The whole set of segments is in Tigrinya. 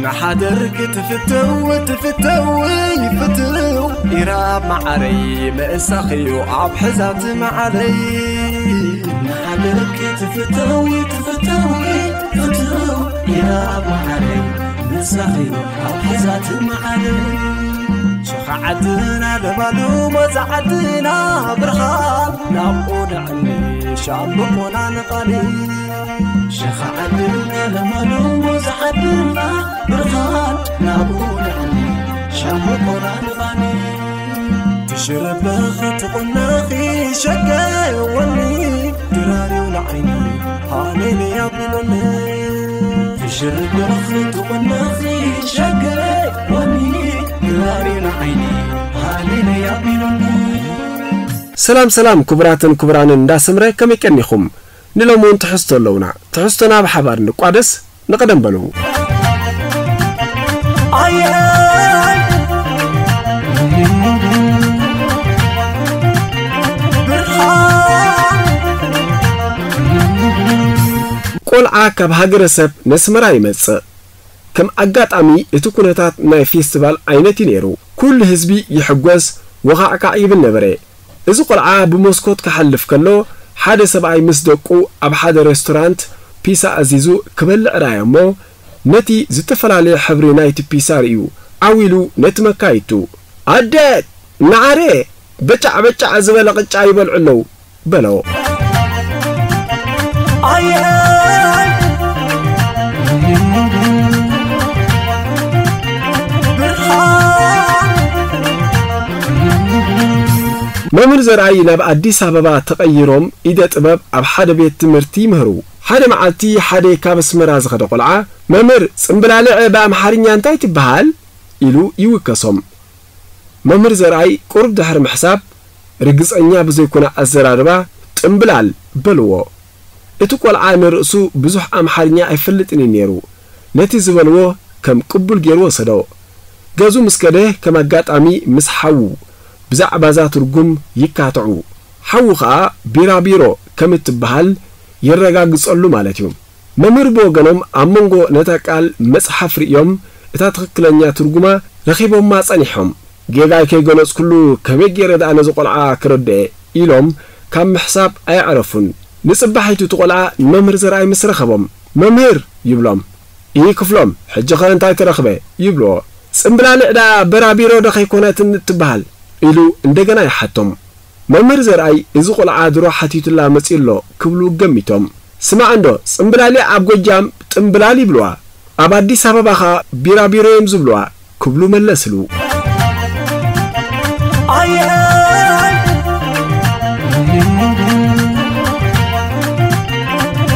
ንሓደር ክትፍተው ትፍተው ይፍትው ኢራብ መዓረይ ምእሳኽዩ ኣብ ሕዛት መዓረይ። ንሓደር ክትፍተው ትፍተው ይፍትው ኢራብ መዓረይ ምእሳኽዩ ኣብ ሕዛት መዓረይ። ሸኻ ዓድና ለባሉ ሞዛ ዓድና ብርሃን ናብኡ ንዕኒ ሻምብቆና ንቓኒ። ሸኻ ዓድና ለባሉ ሞዛ ዓድና ብርሃን ናብኡ ንዕኒ ሻምብቆና ንቓኒ። ትሽረበኺ ትቑነኺ ሸገወኒ ድራርዩ ንዓይኒ ሃሌሉያ ቢሉኒ። ትሽርበኺ ትቑነኺ ሸገወኒ ድራርዩ ንዓይኒ ሃሌሉያ ቢሉኒ። ሰላም ሰላም ክቡራትን ክቡራንን እንዳሰምረ ከመይ ቀኒኹም? ንሎሚ እውን ትሕዝቶ ኣለውና። ትሕዝቶና ብሓባር ንቋደስ። ንቐደም በሉ። ኣየይ ብርሃን ቆልዓ ካብ ሃገረሰብ ነስመራ ይመጽእ። ከም ኣጋጣሚ እቲ ኩነታት ናይ ፌስቲቫል ዓይነት እዩ ነይሩ። ኩሉ ህዝቢ ይሕጎስ፣ ወኻዕካዕ ይብል ነበረ። እዚ ቆልዓ ብመስኮት ክሓልፍ ከሎ፣ ሓደ ሰብኣይ ምስ ደቁ ኣብ ሓደ ሬስቶራንት ፒሳ ኣዚዙ ክበልዕ ረኣዮ እሞ፣ ነቲ ዝተፈላለየ ሕብሪ ናይቲ ፒሳ ርእዩ፣ ዓው ኢሉ ነቲ መካይድቱ፣ "ኣደ፣ መዓረ፣ በጫዕ በጫዕ ዝበለ ቅጫ ይበልዑ ኣለዉ" በሎ። ኣየይ ብርሃን መምህር ዘርኣይ ናብ ኣዲስ ኣበባ ተቐይሮም ኢደ ጥበብ ኣብ ሓደ ቤት ትምህርቲ ይምህሩ። ሓደ መዓልቲ ሓደ ካብ ኣስመራ ዝኸደ ቆልዓ፣ "መምህር፣ ጽምብላሊዕ ብኣምሓርኛ እንታይ ትበሃል?" ኢሉ ይውከሶም። መምህር ዘርኣይ ቁሩብ ድሕሪ ምሕሳብ፣ ርግጸኛ ብዘይኮነ ኣዘራርባ፣ "ጥምብላል" በልዎ። እቲ ቆልዓ ንርእሱ ብዙሕ ኣምሓርኛ ኣይፈልጥን እዩ ነይሩ። ነቲ ዝበልዎ ከም ቅቡል ገይሩ ወሰዶ። ገዙ ምስ ከደ ከም ኣጋጣሚ ምስ ሓዉ ብዛዕባ እዛ ትርጉም ይካትዑ። ሓዉ ኸኣ ቢራቢሮ ከም እትበሃል የረጋግጸሉ ማለት እዩ። መምህር ብወገኖም ኣብ መንጎ ነታ ቃል መጽሓፍ ርእዮም እታ ትኽክለኛ ትርጉማ ረኺቦማ ጸኒሖም። "ጌጋይ ከይገለጽኩሉ ከመይ ገይረ ደኣ ነዚ ቆልዓ ክረድኦ?" ኢሎም ካብ ምሕሳብ ኣየዕረፉን። ንጽባሒቱ እቲ ቆልዓ ንመምህር ዘርኣይ ምስ ረኸቦም፣ "መምህር" ይብሎም። "ኢሂ ክፍሎም፣ ሕጂኸ እንታይ ተረኽበ?" ይብልዎ። "ጽምብላሊዕ ደኣ በራቢሮ ዶ ከይኮነትን እትበሃል?" ኢሉ እንደገና ይሓቶም። መምህር ዘርኣይ፣ "እዚ ቆልዓ ድሮ ሓቲቱላ መጺኡ ኣሎ" ክብሉ ገሚቶም። "ስማዕ እንዶ፣ ጽምብላሊዕ ኣብ ጎጃም ጥምብላል ይብልዋ፣ ኣብ ኣዲስ ኣበባ ኸኣ ቢራቢሮ እዮም ዝብልዋ" ክብሉ መለስሉ። ኣየይ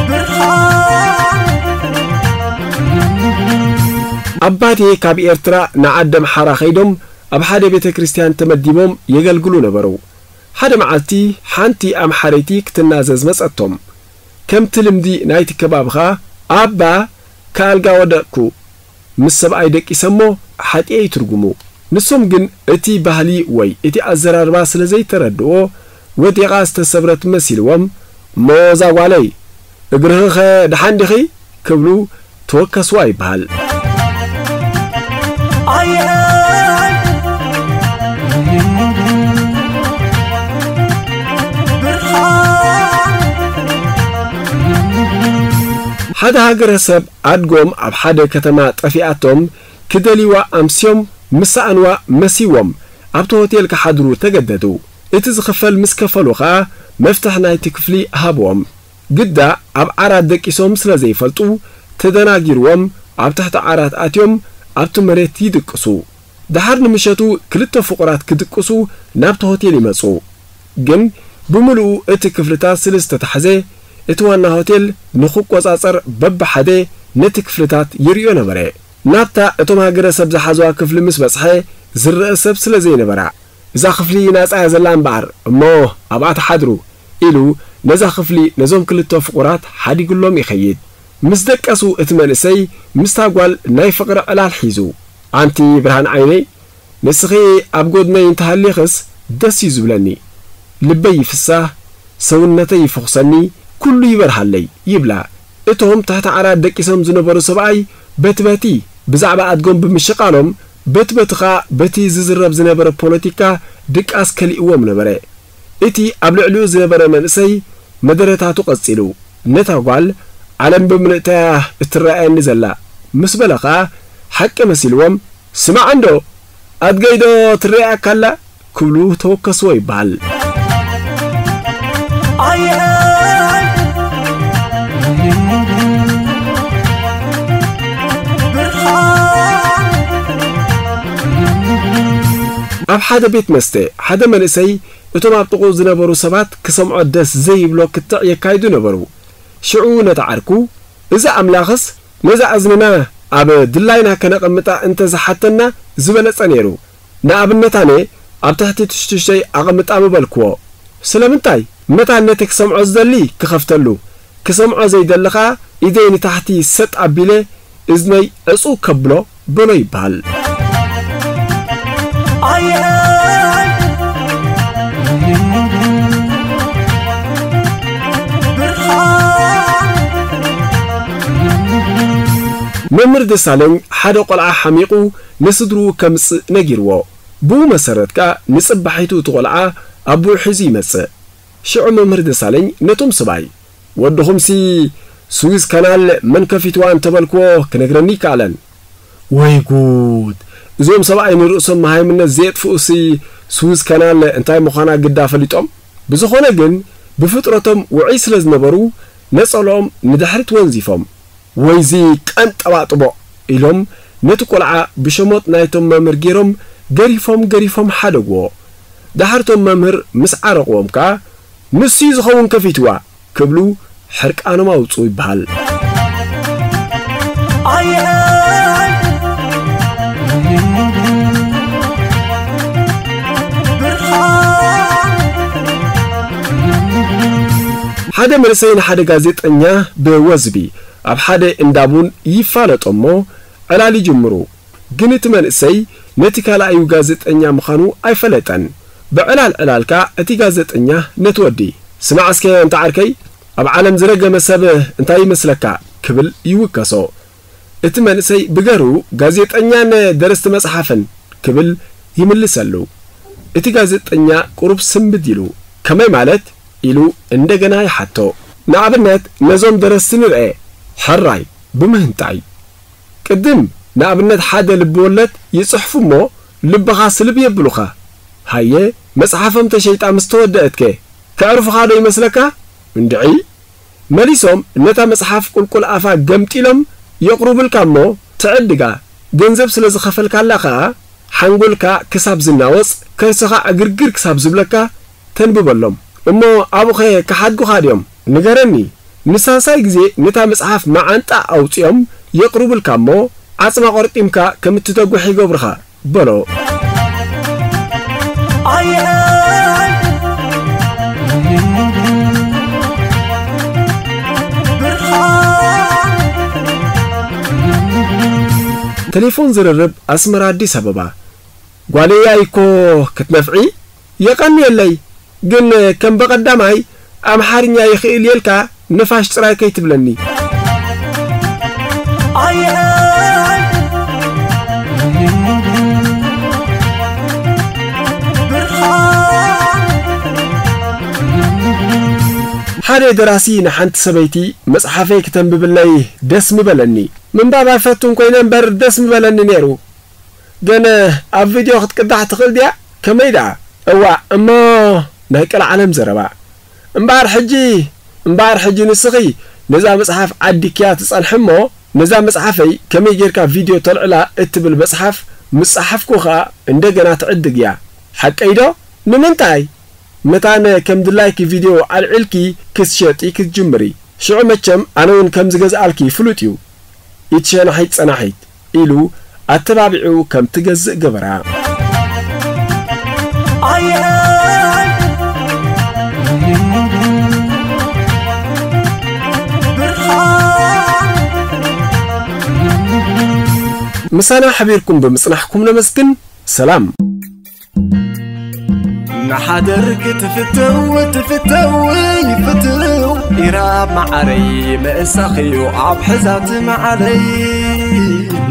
ብርሃን ኣባቴ ካብ ኤርትራ ንዓዲ ኣምሓራ ኸይዶም ኣብ ሓደ ቤተ ክርስቲያን ተመዲቦም የገልግሉ ነበሩ። ሓደ መዓልቲ ሓንቲ ኣምሓረይቲ ክትናዘዝ መጸቶም። ከምቲ ልምዲ ናይቲ ከባቢ ኸኣ፣ "ኣባ፣ ከኣልጋ ወደቕኩ፣ ምስ ሰብኣይ ደቂሰ እሞ ሓጢኤ" ይትርጉሙ። ንሶም ግን እቲ ባህሊ ወይ እቲ ኣዘራርባ ስለ ዘይተረድእዎ፣ ወዲቓ ዝተሰብረት መሲልዎም፣ "እሞ እዛ ጓለይ፣ እግርኺኸ ደሓን ዲኺ?" ክብሉ ተወከስዋ ይበሃል። ኣየይ ብርሃን ሓደ ሃገረሰብ ኣድጎም ኣብ ሓደ ከተማ ጠፊኣቶም ክደልይዋ ኣምስዮም፣ ምስ ሰኣንዋ መሲዎም ኣብቲ ሆቴል ክሓድሩ ተገደዱ። እቲ ዝኽፈል ምስ ከፈሉ ኸኣ መፍትሕ ናይቲ ክፍሊ ሃብዎም። ግዳ ኣብ ዓራት ደቂሶም ስለ ዘይፈልጡ ተደናጊርዎም ኣብ ትሕቲ ዓራት ኣትዮም ኣብቲ መሬት ይድቅሱ። ደሓር ንምሸቱ ክልተ ፍቑራት ክድቅሱ ናብቲ ሆቴል ይመጹ። ግን ብምሉኡ እቲ ክፍልታት ስለ ዝተታሕዘ እቲ ዋና ሆቴል ንኽቆጻጸር በብሓደ ነቲ ክፍልታት ይርእዮ ነበረ። ናብታ እቶም ሃገረሰብ ዝሓዝዋ ክፍሊ ምስ በጽሐ ዝረአ ሰብ ስለ ዘይነበራ፣ "እዛ ክፍሊ ናጻ እያ ዘላ እምበኣር፣ እሞ ኣብኣ ትሓድሩ" ኢሉ ነዛ ክፍሊ ነዞም ክልተ ፍቑራት ሓዲጉሎም ይኸይድ። ምስ ደቀሱ እቲ መንእሰይ ምስታ ጓል ናይ ፍቕሪ ዕላል ሒዙ፣ "ኣንቲ ብርሃን ዓይነይ፣ ንስኺ ኣብ ጎድነይ እንተሃሊኽስ ደስ እዩ ዝብለኒ። ልበይ ይፍሳህ፣ ሰውነተይ ይፍኹሰኒ፣ ኩሉ ይበርሃለይ" ይብላ። እቶም ትሕቲ ዓራት ደቂሶም ዝነበሩ ሰብኣይ በቲ በቲ ብዛዕባ ኣድጎም ብምሽቓሎም፣ በቲ በቲ ኸኣ በቲ ዝዝረብ ዝነበረ ፖለቲካ ድቃስ ከሊእዎም ነበረ። እቲ ኣብ ልዕሊኡ ዝነበረ መንእሰይ መደረታቱ ቀጺሉ፣ ነታ ጓል፣ "ዓለም ብምልእታያ እትረኣየኒ ዘላ" ምስ በለ ኸኣ፣ ሓቂ መሲልዎም፣ "ስማዕ እንዶ፣ ኣድገይዶ ትረኣየካ ኣላ?" ክብሉ ተወከስዎ ይበሃል። ኣየይ! ብርሃን! ኣብ ሓደ ቤት መስተ፣ ሓደ መንእሰይ እቶም ኣብ ጥቕኡ ዝነበሩ ሰባት ክሰምዖ ደስ ዘይብሎ ክትዕ የካይዱ ነበሩ። ሽዑ ነቲ ዓርኩ፣ "እዚ ኣምላኽስ ነዛ እዝንና ኣብ ድላይና ከነቐምጣ እንተ ዝሓተና ዝበለጸ ነይሩ። ንኣብነት ኣነ ኣብ ትሕቲ ትሽትሽተይ ኣቐምጣ ምበልክዎ። ስለምንታይ? መታን ነቲ ክሰምዖ ዝደሊ ክኸፍተሉ፣ ክሰምዖ ዘይደሊ ኸኣ ኢደይ ንታሕቲ ሰጥ ኣቢለ እዝነይ ዕጹው ከብሎ" በሎ ይበሃል። ኣየይ! ብርሃን! መምህር ደሳለኝ ሓደ ቆልዓ ሓሚቑ ንስድርኡ ከምጽእ ነጊርዎ። ብኡ መሰረት ከኣ ንጽባሒቱ እቲ ቆልዓ ኣቦኡ ሒዙ ይመጽእ። ሽዑ መምህር ደሳለኝ ነቶም ሰብኣይ፣ "ወድኹምሲ ስዊዝ ካናል መን ከፊትዋ እንተበልክዎ ክነግረኒ ይከኣለን?" ወይ ጉድ! እዞም ሰብኣይ ንርእሶም መሃይምነት ዘየጥፍኡሲ ስዊዝ ካናል እንታይ ምዃና ግዳ ፈሊጦም? ብዝኾነ ግን ብፍጥረቶም ውዑይ ስለ ዝነበሩ ነጸልኦም ንድሕሪት ወንዚፎም፣ "ወይዚ ቀንጠባጥቦ" ኢሎም ነቲ ቆልዓ ብሸሞጥ ናይቶም መምህር ገይሮም ገሪፎም ገሪፎም ሓደግዎ። ደሓር እቶም መምህር ምስ ዓረቕዎም ከኣ፣ "ንሱ እዩ ዝኸውን ከፊትዋ" ክብሉ ሕርቃኖም ኣውጽኡ ይበሃል። ኣየይ! ብርሃን! ሓደ መንእሰይ ንሓደ ጋዜጠኛ ብወዝቢ ኣብ ሓደ እንዳ ቡን ይፋለጦ እሞ ዕላል ይጅምሩ። ግን እቲ መንእሰይ ነቲ ካልኣዩ ጋዜጠኛ ምዃኑ ኣይፈለጠን። ብዕላል ዕላል ከኣ እቲ ጋዜጠኛ ነቲ ወዲ፣ "ስማዕ እስከ ኣንታ ዓርከይ፣ ኣብ ዓለም ዝረገመ ሰብ እንታይ ይመስለካ?" ክብል ይውከሶ። እቲ መንእሰይ ብገሩ "ጋዜጠኛን ደረስቲ መጽሓፍን" ክብል ይምልሰሉ። እቲ ጋዜጠኛ ቁሩብ ስምብድ ኢሉ፣ "ከመይ ማለት?" ኢሉ እንደገና ይሓቶ። ንኣብነት ነዞም ደረስቲ ንርኤ። ሕራይ ብምህንጣይ። ቅድም ንኣብነት ሓደ ልቢ ወለድ ይጽሕፉ እሞ ልብኻ ስልብ የብሉኻ። ሃየ መጽሓፎም ተሸይጣ ምስ ተወደአትከ ከዕርፉኻ ዶ ይመስለካ? እንድዒ መሊሶም ነታ መጽሓፍ ቁልቁል ኣፋ ገምጢሎም የቕሩብልካ እሞ ትዕድጋ። ገንዘብ ስለ ዝኸፈልካላ ከኣ ሓንጎልካ ክሳብ ዝናወጽ፣ ከርስኻ ዕግርግር ክሳብ ዝብለካ ተንብበሎም። እሞ ኣብኡኸ ክሓድጉኻ ድዮም? ንገረኒ። ንሳልሳይ ግዜ ነታ መጽሓፍ መዓንጣ ኣውጺኦም የቕርቡልካ እሞ፣ ዓጽማ ቆርጢምካ ከም እትተጉሕ ይገብሩኻ፣ በሎ። ኣየ ብርሃን። ቴሌፎን ዝርርብ ኣስመራ ኣዲስ ኣበባ። ጓለይ ኣይኮ ክትነፍዒ? የቐንየለይ፣ ግን ከም በቐዳማይ ኣምሓርኛ ይኽእል እየ ኢልካ ንፋሽ ጥራይ ከይትብለኒ። ኣየ ብርሃን። ሓደ ደራሲ ንሓንቲ ሰበይቲ መጽሓፈይ ክተንብብለይ ደስ ምበለኒ። ምንባብ ኣይፈቱን ኮይነ እምበር ደስ ምበለኒ ነይሩ። ግን ኣብ ቪድዮ ክትቅዳሕ ትኽእል ድያ? ከመይ ደኣ? እዋእ፣ እሞ ናይ ቀልዓለም ዘረባ። እምበኣር ሕጂ፣ እምበኣር ሕጂ ንስኺ ነዛ መጽሓፍ ዓዲግክያ ትጸንሒ እሞ፣ ነዛ መጽሓፈይ ከመይ ጌርካ ቪድዮ ተልዕላ እትብል መጽሓፍ ምስ ጸሓፍኩ ኸኣ እንደገና ትዕድግ እያ። ሓቀይ ዶ? ንምንታይ? መታን ከም ድላይኪ ቪድዮ ኣልዒልኪ ክትሸጢ ክትጅምሪ። ሽዑ መቸም ኣነ እውን ከም ዝገዝኣልኪ ፍሉጥ እዩ። ኢትሸናሒት ጸናሒት ኢሉ ኣተባቢዑ ከም ትገዝእ ገበራ። ኣየ ብርሃን። ምሳና ሓቢርኩም ብምጽናሕኩም ነመስግን። ሰላም። ንሓደር ክትፍተው ትፍተው ይፍትው ኢራ መዓረይ ምእሳኽዩ ኣብ ሕዛት መዓረይ።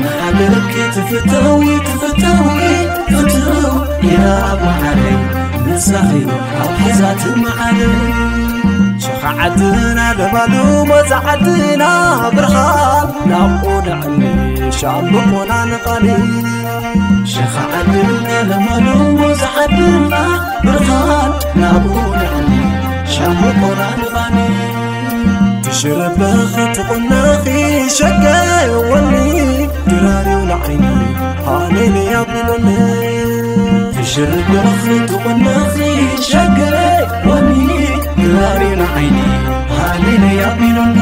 ንሓደር ትፍተዊ ትፍተዊ ፍትው ኢላ ኣብ መዓረይ ንሳኺ ኣብ ሕዛት መዓረይ ሸኻ ዓድና ለማሉ ሞዛ ዓድና ብርሃን ናብኡ ንዕኒ ሻምብቆና ንቓኒ ሸኻ ዓድና ለማሉ ሞዛ ዓድና ብርሃን ናብኡ ንዕኒ ሻምብቆና ንቓኒ ትሽረበኺ ትቑነኺ ሸገወኒ ድራሪው ንዓይኒ ሃሌሉያ ቢሉኒ ትሽርበኺ ትቑነኺ ሸገወኒ ድራሪው ንዓይኒ ሃሌሉያ ቢሉኒ